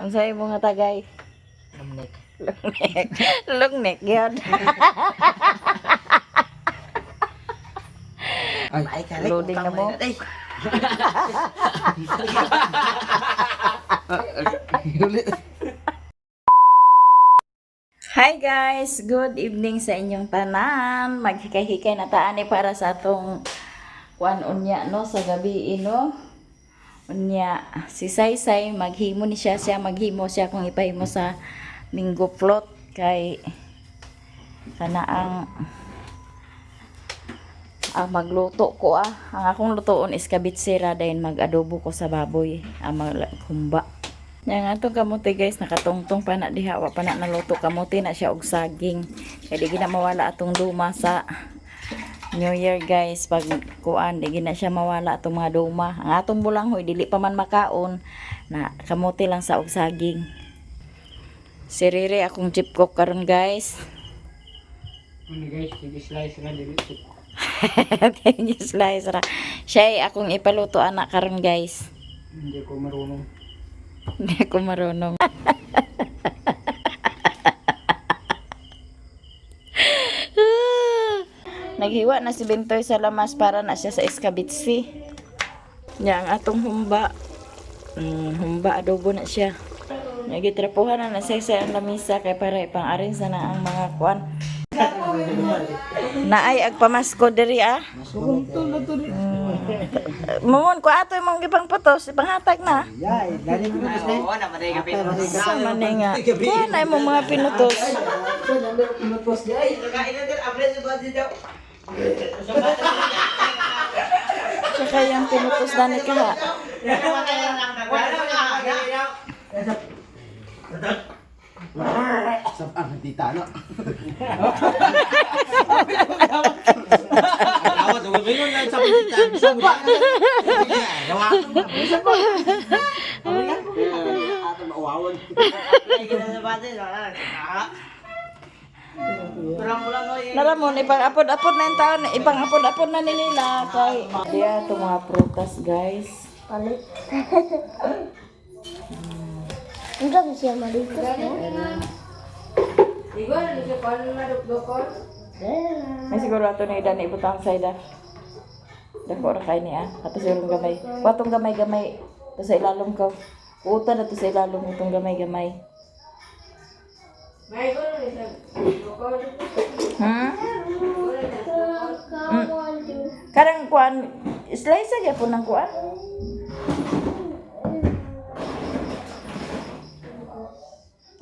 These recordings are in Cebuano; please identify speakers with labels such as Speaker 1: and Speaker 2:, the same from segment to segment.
Speaker 1: Ang sa'yo mga tagay?
Speaker 2: Long neck.
Speaker 1: Long neck. Long neck yun.
Speaker 2: Ay, kare.
Speaker 1: Loading na mo.
Speaker 2: Ay.
Speaker 1: Hi guys! Good evening sa inyong tanan. Maghikay-hikay na taani para sa atong kuan unya no sa gabi no. Unya si Saysay maghimo ni siya siya maghimo siya kung ipahimo sa Minggo plot kay kana ang magluto ko ah. Ang akong lutoon is kabitsira dahil mag-adobo ko sa baboy. Ang magkumba. Yang atong kamote guys, nakatungtong pa na diha, wa pa na naluto kamote na siya og saging. Kay di gina mawala atong duma sa New Year guys, pag kuan di gina siya mawala atong mga duma. Ang atong bulanghoy dili pa man makaon na kamote lang sa og saging. Si Rere akong chip cook karon guys.
Speaker 2: Ano guys, sige slice na dili.
Speaker 1: Thank you, slice ra. Siya ay akong ipaluto anak karon guys.
Speaker 2: Hindi ko marunong.
Speaker 1: Hindi ako marunong. Naghiwa na si Bentoy sa lamas para na siya sa eskabitsi. Nya ang atong humba. Humba adobo na siya. Nagitrapuhan na na siya sa ang lamisa kay para ipang-arin sa na ang mga kuan. Naay ag pamasko diri ah. Mamon ko ato imong gipang putos, ipanghatag na.
Speaker 2: Yay, dali ko na
Speaker 3: Oo, napatay ka pero.
Speaker 1: Sa man nga. Kuha na imong mga pinutos. Tsaka yung pinutos na ni kaha.
Speaker 2: Sa ang tita no.
Speaker 3: Awa, dugo lang sa pita. Sa ba?
Speaker 2: Ato mauawon.
Speaker 1: Naramon, ipang-apod-apod na yung taon. Ipang-apod-apod na ni nila. Kay, diya itong mga prutas, guys.
Speaker 4: Palit. Ang gabi siya malitos, no?
Speaker 1: May siguro ato na idan ibutang sa ida. Dako ra kay niya. Ato siguro gamay. Watong gamay-gamay. To sa ilalom ko. Uta na to sa ilalom itong gamay-gamay. Hmm? Karang kuan slice gyapon ng kuan.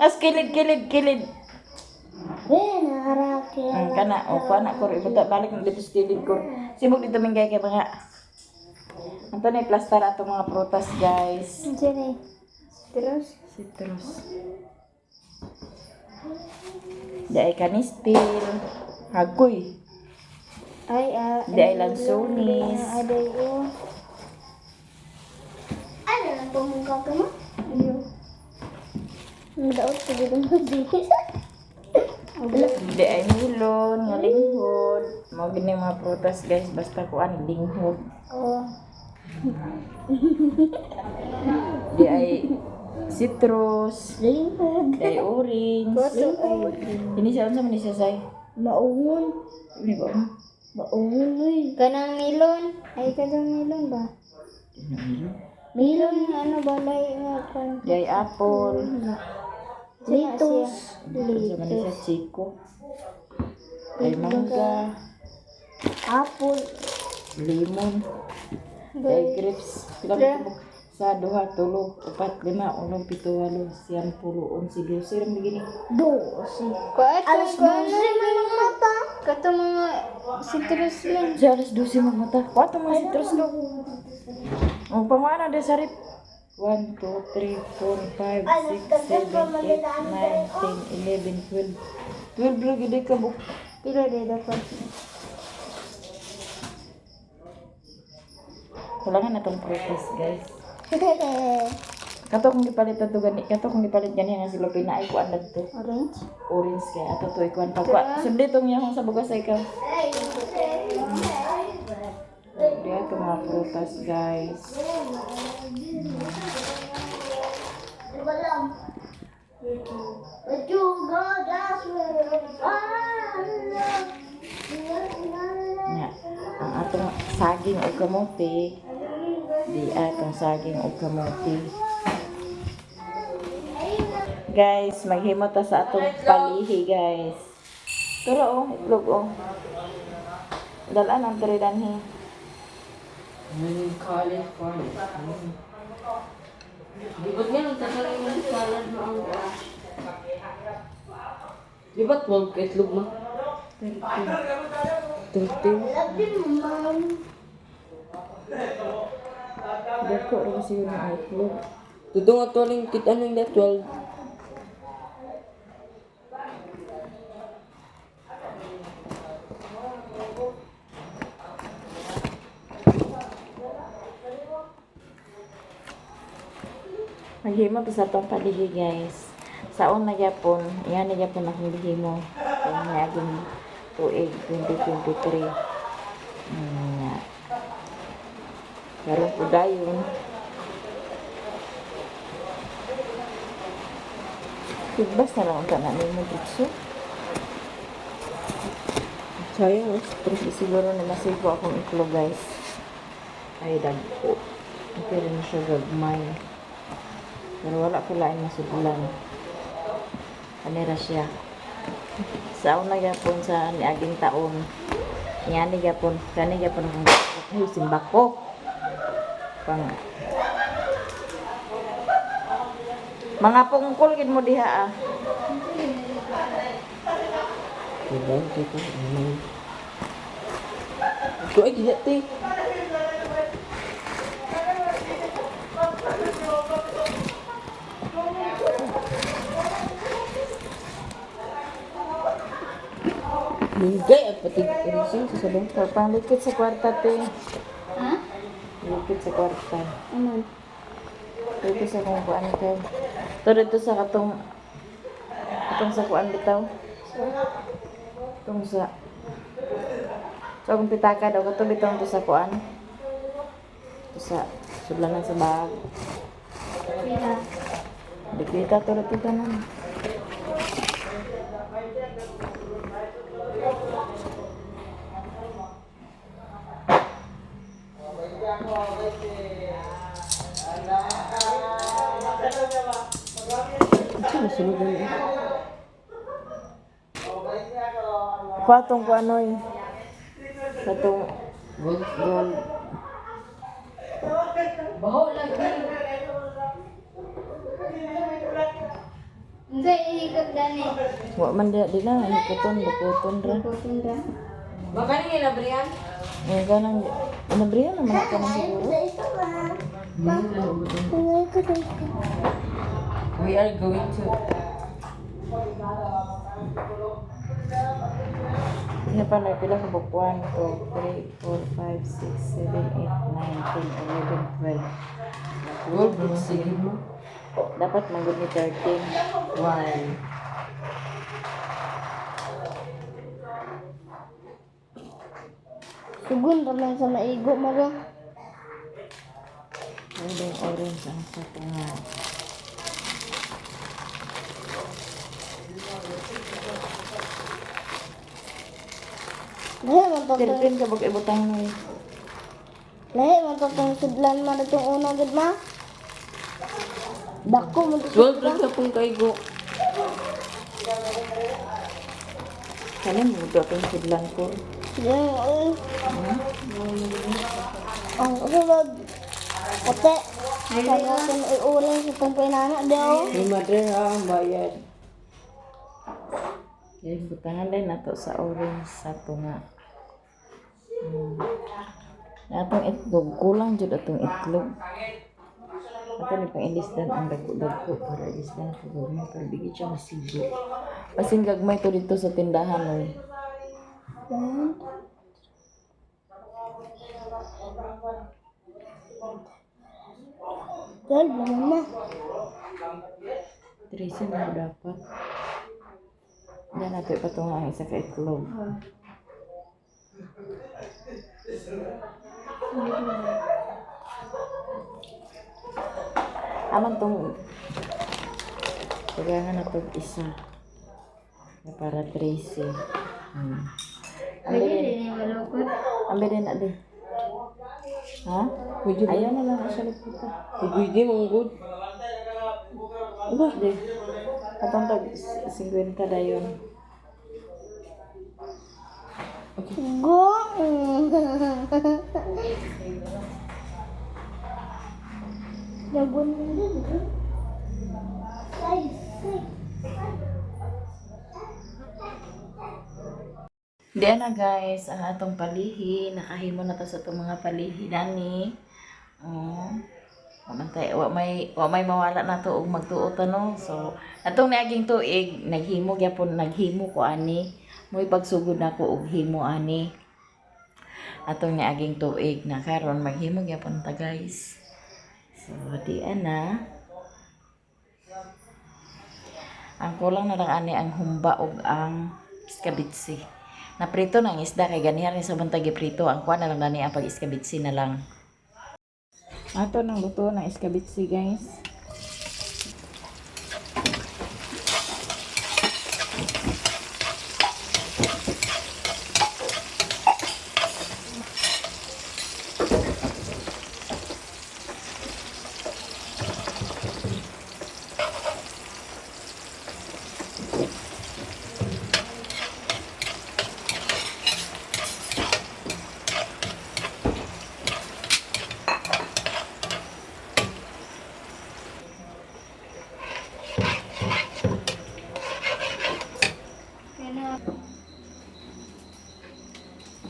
Speaker 1: As kilid kilid kilid. Kana o kuan ako ibuta balik na dito sa kilid ko. Sibog dito minggay kay mga Anto na plaster ato mga prutas guys.
Speaker 4: Diyan eh. Terus?
Speaker 1: Citrus. Di ay kanistil. Hagoy.
Speaker 4: Ay, ah.
Speaker 1: Di ay lansones.
Speaker 4: Ada yun. Ano lang pumungka ka mo? Ano? Madaot ko dito mo di.
Speaker 1: Di ay milon, nga linghod. Mao gini mga prutas guys, basta kuan linghod.
Speaker 4: Oh.
Speaker 1: Di ay citrus,
Speaker 4: Lingkod.
Speaker 1: di ay orange.
Speaker 4: Lingkod.
Speaker 1: Ini siya unsa man ni siya say?
Speaker 4: Maungon.
Speaker 1: Ini ba?
Speaker 4: Maungon uy. Kanang milon. Ay, kanang milon ba? Milon ano ba lay nga kan?
Speaker 1: Di ay apple.
Speaker 4: Litos.
Speaker 1: Unsa man ni siya chico. Di ay mangga,
Speaker 4: Apple.
Speaker 1: lemon, di ay grapes. Pila ba tubok? Sa duha, tulo, upat, lima, unom, pito, walo, siyam, pulo, onse, dose, ram gini.
Speaker 4: 12. Alas 12 man ang mata. Kato mga citrus lang.
Speaker 1: Sa alas 12 magmata. Kwato mga citrus ko. O, pangwana de sarip. 1, 2, 3, 4, 5, 6, 7, 8, 9, 10, 11, 12. 12 lagi di ka buk.
Speaker 4: Pila de dapat.
Speaker 1: Kulangan na tong prutas, guys. Kato kung gipalit ato gani, kato kung gipalit gani nga sila pinaay kuan to.
Speaker 4: Orange.
Speaker 1: Orange kay ato to ikuan pa kwa. Sundi tong yahong sa bugas ay ikaw. Diya to mga prutas, guys.
Speaker 4: Ko alam. But you go, that's where I love.
Speaker 1: Nga, ang atong saging o kamote, di atong saging o kamote. Guys, maghimo ta sa atong palihi, guys. Turo oh, itlog oh. Dalaan ang tiri danhi.
Speaker 2: California. Di ba't nga nang tatalay mo sa salad mo ang... Di ba't 12 ka itlog mo? 13.
Speaker 4: Love you, Mom.
Speaker 1: Dako ra siguro ang itlog.
Speaker 2: Tudong at waling kita nang da 12.
Speaker 1: Maghimo ta sa atong palihi, guys. Sa una gyapon, iyan na gyapon akong gihimo. Kung niaging tuig 2023. Nga. Karon po dayon. Tigbas na lang ang tanan nimo dito.
Speaker 2: Sayang, oh.
Speaker 1: Pero siguro na masigo akong itlog, guys. Ay, dagko. Pero na siya gagmay. Pero wala ko lain masuglan. Anira siya. Sa una gyapon sa niaging taon. Ngani gyapon, kani gyapon akong ay simbako. Pang mga pungkol gid mo diha ah.
Speaker 2: Diba? Dito. Ano? Ito ay gina, te. Lugay at pati rising sa sabong.
Speaker 1: So, panglikit sa kwarta te.
Speaker 4: Ha?
Speaker 1: Likit sa kwarta.
Speaker 4: Ano?
Speaker 1: Dito sa kung kuan kay. To dito sa katong katong sa kuan bitaw. Katong sa sa akong pitaka daw katong bitaw to sa kuan. To sa sudlanan sa bag.
Speaker 4: Pila.
Speaker 1: Dikita to dito tanan.
Speaker 2: Ito, masunod na yun.
Speaker 1: Kuha tong kuan oy. Katong
Speaker 2: Gold.
Speaker 1: gold.
Speaker 2: Baho lagi.
Speaker 4: Hindi, ihikot gani.
Speaker 1: Wa man diha di na hikuton bukuton ra.
Speaker 4: Hikotin ra.
Speaker 2: Baka nang ilabrihan?
Speaker 1: Ang ganang nabriya naman ka na siguro.
Speaker 2: We are going to...
Speaker 1: Ano pa na pila ka book? 1, 2, 3, 4, 5, 6, 7, 8, 9, 10, 11, 12.
Speaker 2: Gold, sige mo.
Speaker 1: Dapat manggod ni 13.
Speaker 2: One.
Speaker 4: Sugun ra man sa maigo mara.
Speaker 1: Ano yung orange ang sa nga.
Speaker 4: Lahi man to.
Speaker 1: 13 ka book ibutang mo eh.
Speaker 4: Lahi man to tong sudlan man itong una gud ma. Dako man to.
Speaker 2: 12 lang sa pong kaigo.
Speaker 1: Kani mo do atong sudlan ko.
Speaker 4: Yeah. Ang sunod. Puti. Kaya itong i-orange itong pinana daw.
Speaker 2: Ni mother ha, ang bayad.
Speaker 1: Yan, butangan din nato sa orange sa tunga. Na atong itlog, kulang jud atong itlog. Ato ni pang ilisdan ang dagko-dagko para ilisdan ko gagmay pero di gid siya masigo. Basin gagmay to dito sa tindahan oy.
Speaker 4: 12 naman na.
Speaker 1: 13 na dapat. Diyan nato ipatunga ang isa ka itlog. Aman tong Tagangan na tog isa. Para 13. Ambi din. Ambi din na din. Ha? Ayaw na lang siya luputa.
Speaker 2: Pwede mo good.
Speaker 1: Uba, di. Atong tag 50 dayon.
Speaker 4: Go! Lagun din. Ay, ay.
Speaker 1: Di na guys, ang atong palihi, nakahimo na ta sa atong mga palihi dani. Oh. Wa man tay wa may mawala na to og magtuo ta no. So, atong niaging tuig naghimo gyapon naghimo ko ani. Mo'y pagsugod nako og himo ani. Atong niaging tuig na karon maghimo gyapon ta guys. So, di ana. Ang kulang na lang ani ang humba og ang iskabitsi. Naprito na ang isda kay ganihan ni sa bantag giprito. Ang kuha na lang gani ang pag-iskabitsi na lang. Ato nang luto ng iskabitsi guys.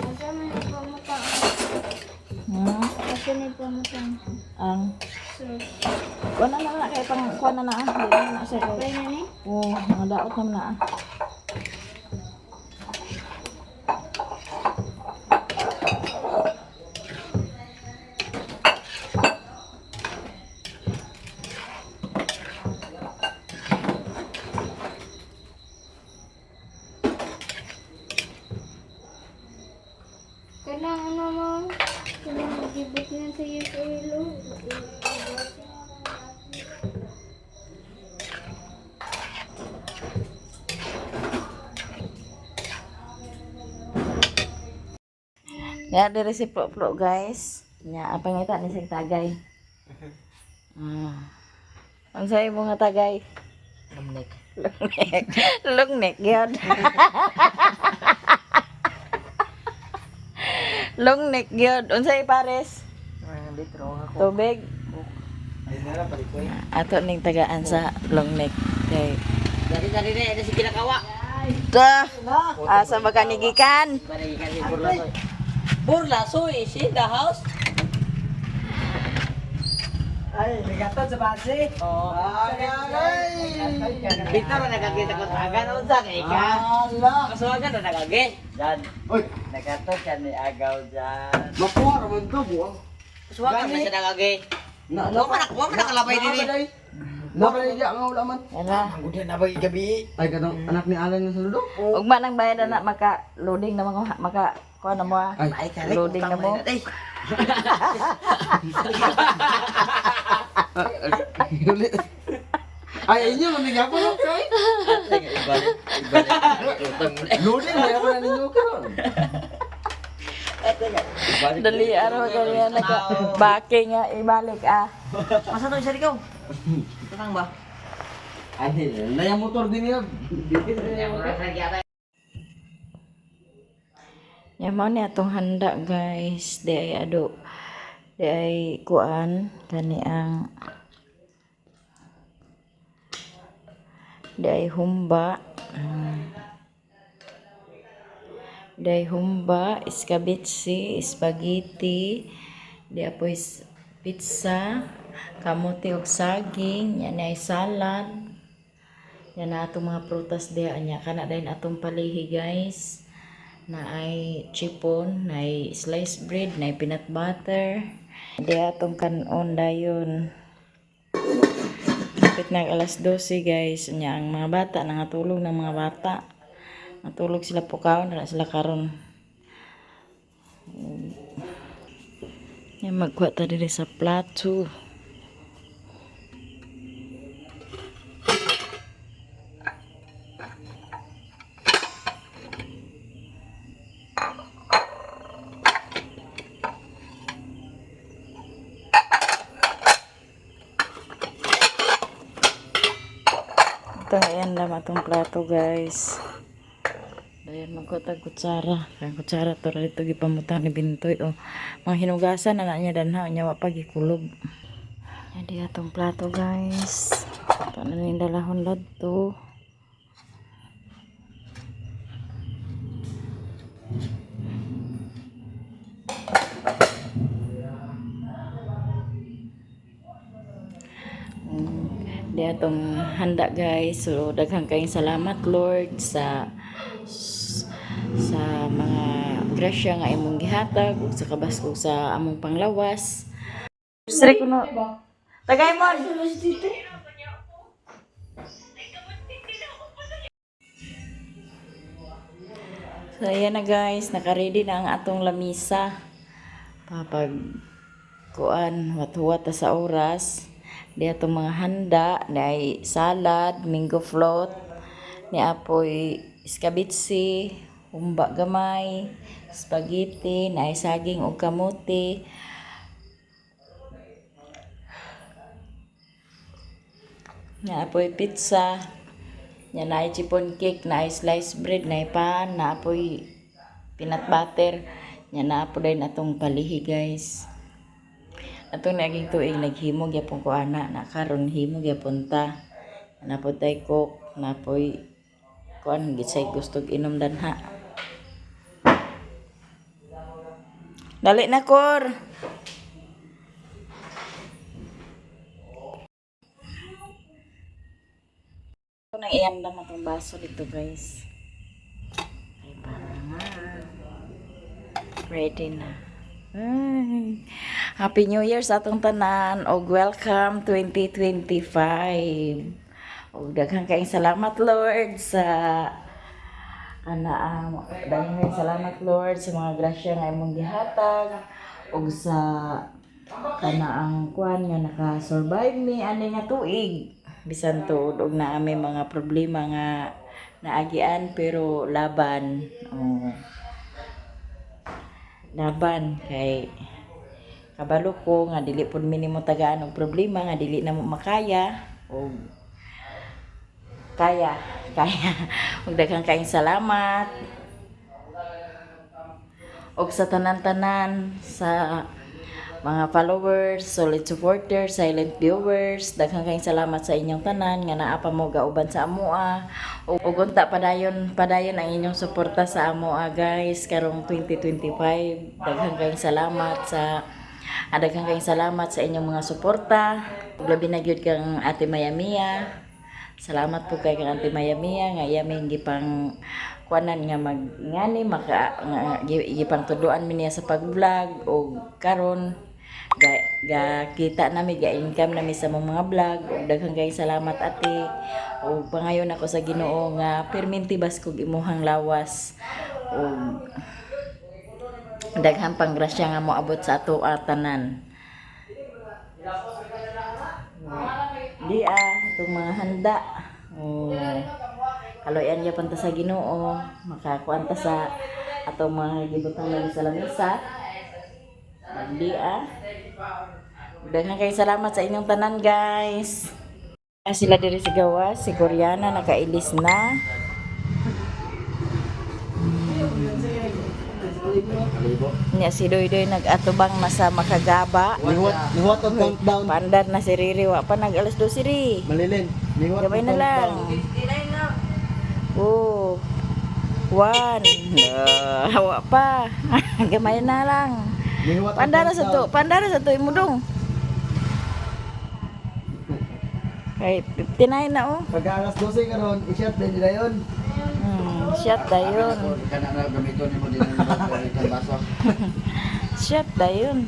Speaker 4: Asa man yung pamutang?
Speaker 1: Hmm?
Speaker 4: Asa na yung pamutang?
Speaker 1: Ang
Speaker 4: Sauce.
Speaker 1: kuha na na kay pang kuha na na ah. Di na na siya kay.
Speaker 4: Okay na ni?
Speaker 1: Oh, mga daot naman na ah.
Speaker 4: Kanang ano mo? Kanang gibot na sa iyo sa ilo.
Speaker 1: Nga diri si Ploplo guys. Nya ang pangita ni siyang tagay. Ah. Ang sayo mo nga tagay?
Speaker 2: Long neck.
Speaker 1: Long neck. Long neck yun. Long neck yun. Unsay pares?
Speaker 2: Mga litro ako.
Speaker 1: Tubig.
Speaker 3: Ay, nara, balik ko eh.
Speaker 1: Ato ning tagaan sa long neck. Kay
Speaker 2: Dali dali na ito si kinakawa.
Speaker 1: Ta. Asa ba ka nigikan?
Speaker 2: Balikan si Burlasoy. Burlasoy is in the house.
Speaker 3: Ay, nagkatod sa base.
Speaker 2: Oo.
Speaker 3: Ay, ay!
Speaker 2: Bitaw na nagagita ko tagan unsa kay ka?
Speaker 3: Ala!
Speaker 2: Kasuwagan na nagagi. Dan.
Speaker 3: Oy,
Speaker 2: Nagkatod ka ni agaw jan.
Speaker 3: makuha raman to, buwang.
Speaker 2: Kasuwagan na siya nagagi.
Speaker 3: Na,
Speaker 2: Wa man nakalabay dinhi.
Speaker 3: Nabay niya ang ulaman.
Speaker 1: Yan
Speaker 3: Ang na ba gabi? Ay, katong anak ni Alan nga sa ludo.
Speaker 1: Ugma nang bayad na maka loading na mga maka kuha na mo ah.
Speaker 3: Ay,
Speaker 2: Ay kare.
Speaker 1: Loading na mo.
Speaker 2: Ay.
Speaker 3: ulit. Ay, inyo, mamigyan po no? Kay?
Speaker 2: Ibalik, ibalik. Utang mo na.
Speaker 3: Loading, may ako na ninyo karon.
Speaker 2: Ibalik.
Speaker 1: Dali araw ganiya naka backing nga ibalik ah.
Speaker 2: Masa to isa ikaw? Tatang ba?
Speaker 3: Ay, naya motor din yun.
Speaker 1: Yan mao ni atong handa guys. Di ay ado. Di ay kuan kani ang di ay humba. Di ay humba, iskabitsi, spaghetti, di apoy pizza, kamote og saging, yan ay salad. Yan na atong mga prutas diha nya kana dayon atong palihi guys na ay chipon, na ay sliced bread, na ay peanut butter. Di atong kanon dayon. Kapit na alas 12 guys. Nya ang mga bata nangatulog ng mga bata. Natulog sila pukaon na sila karon. Nya magkuha ta diri sa plato. Atong ayan lang atong plato, guys. Dayon magkutag kutsara. Kang kutsara to ra dito gipamutang ni Bintoy oh. Mga hinugasan na na niya danha nya wa pa gikulob. Adi atong plato, guys. Paano ning dalahon ladto? Di atong handa, guys. So daghang kayong salamat, Lord, sa mga grasya nga imong gihatag ug sa kabaskog sa among panglawas. Sre kuno. Tagay mon. So ayan na, guys, naka-ready na ang atong lamisa. Papag kuan, huwat-huwat ta sa oras. Di atong mga handa, ni salad, mango float, ni apoy iskabitsi, humba gamay, spaghetti, naay saging ug kamote. Na apoy pizza, nya naay chiffon cake, naay sliced bread, naay pan, na apoy peanut butter. Nya naa po dayon atong palihi, guys. Atong naging tuig naghimo gyapon ko ana na karon himo gyapon ta. Naa po tay coke, naa poy kuan gisay gustog inom danha. Dali na, Kor. Ito nang iandam atong baso dito, guys. Ay, para nga. Ready na. Ay. Happy New Year sa atong tanan og welcome 2025. Og daghang kaayong salamat, Lord, sa ana ang daghang kaayong salamat, Lord, sa mga grasya nga imong gihatag og sa kana ang kuan nga naka-survive mi ani nga tuig bisan tuod og naa may mga problema nga naagian, pero laban, oh. Laban kay kabalo ko nga dili pud mi nimo tagaan og problema nga dili na mo makaya og kaya kaya. Ug daghang kaayong salamat og sa tanan-tanan sa mga followers, solid supporters, silent viewers, daghang kayong salamat sa inyong tanan nga naa pa mo gauban sa amoa. Ug unta padayon padayon ang inyong suporta sa amoa, guys, karong 2025. Daghang kayong salamat sa daghang kayong salamat sa inyong mga suporta. Ug labi na gyud kang Ate Maya Mia. Salamat po kay kang Ate Maya Mia nga iya may gipang kuanan nga mag ngani maka nga, gipang tuduan mi niya sa pag-vlog og karon ga, ga kita nami, ga income nami sa among mga vlog. Og daghang kay salamat, ate, og pangayon ako sa Ginoo nga perminti baskog imuhang lawas og daghan pang grasya nga moabot sa ato tanan. Di itong mga handa. Oh. Kaloyan gyapon ta sa Ginoo, makakuan ta sa atong mga gibutang lang sa lamesa. Di ah. Daghang kay salamat sa inyong tanan, guys. Sila diri sa gawas, si Koreana nakailis na. Nya si Doy Doy nag-atubang na sa makagaba.
Speaker 3: Liwat, liwat ang countdown.
Speaker 1: Pandar na si Riri, wa pa nag alas 12 ri.
Speaker 3: Malilin. Liwat
Speaker 1: Gabay
Speaker 3: ang
Speaker 1: na lang.
Speaker 3: countdown.
Speaker 1: Oh. One. Wa pa. Gamay na lang.
Speaker 3: Liwat ang
Speaker 1: Pandara sa to,
Speaker 3: countdown.
Speaker 1: pandara sa to imudong. Kay 59 na oh.
Speaker 3: Pag alas 12 karon, i-shot din nila yun.
Speaker 1: Shot dayon.
Speaker 5: Kana na gamiton nimo din ang baso.
Speaker 1: Shot dayon.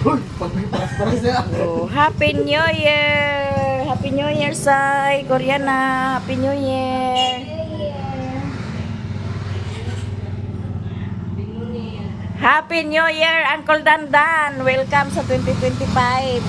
Speaker 3: Huy, pag may paras-paras niya.
Speaker 1: Oh, Happy New Year! Happy New Year, Sai! Koreana! Happy New Year! Happy New Year, Uncle Dandan! Welcome sa 2025!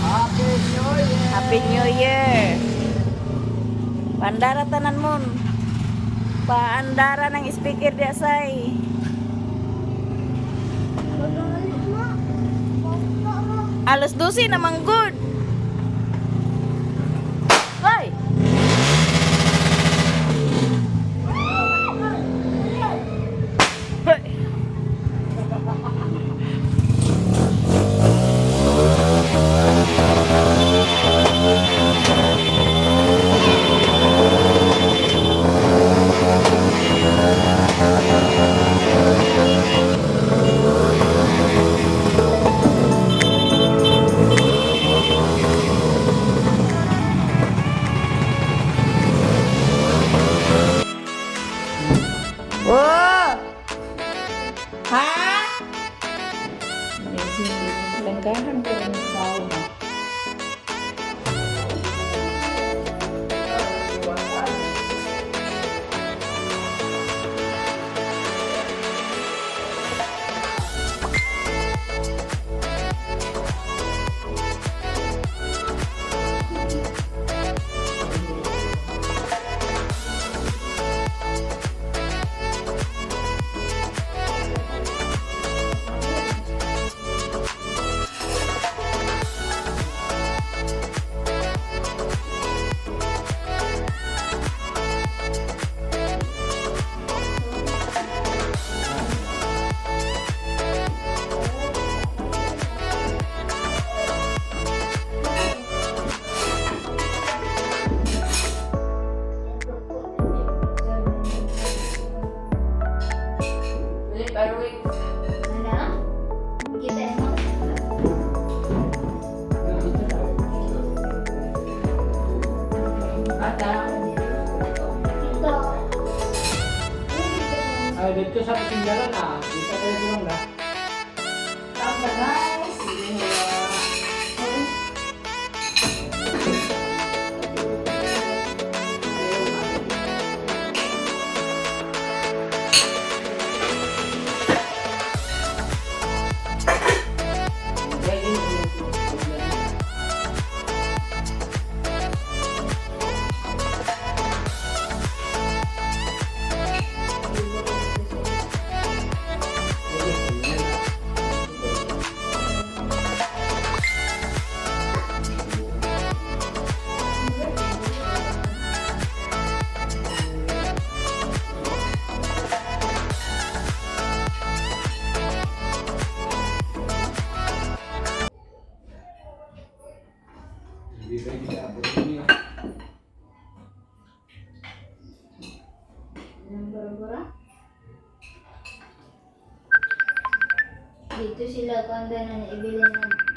Speaker 3: Happy New Year!
Speaker 1: Happy New Year! Pandara tanan mon. Paandara ng speaker di asay. Alas 12 naman good.
Speaker 2: Dito sa Pasinggalan ah. Dito tayo tulong na.
Speaker 1: Tama guys.
Speaker 4: Dito sila kung na ibilin ng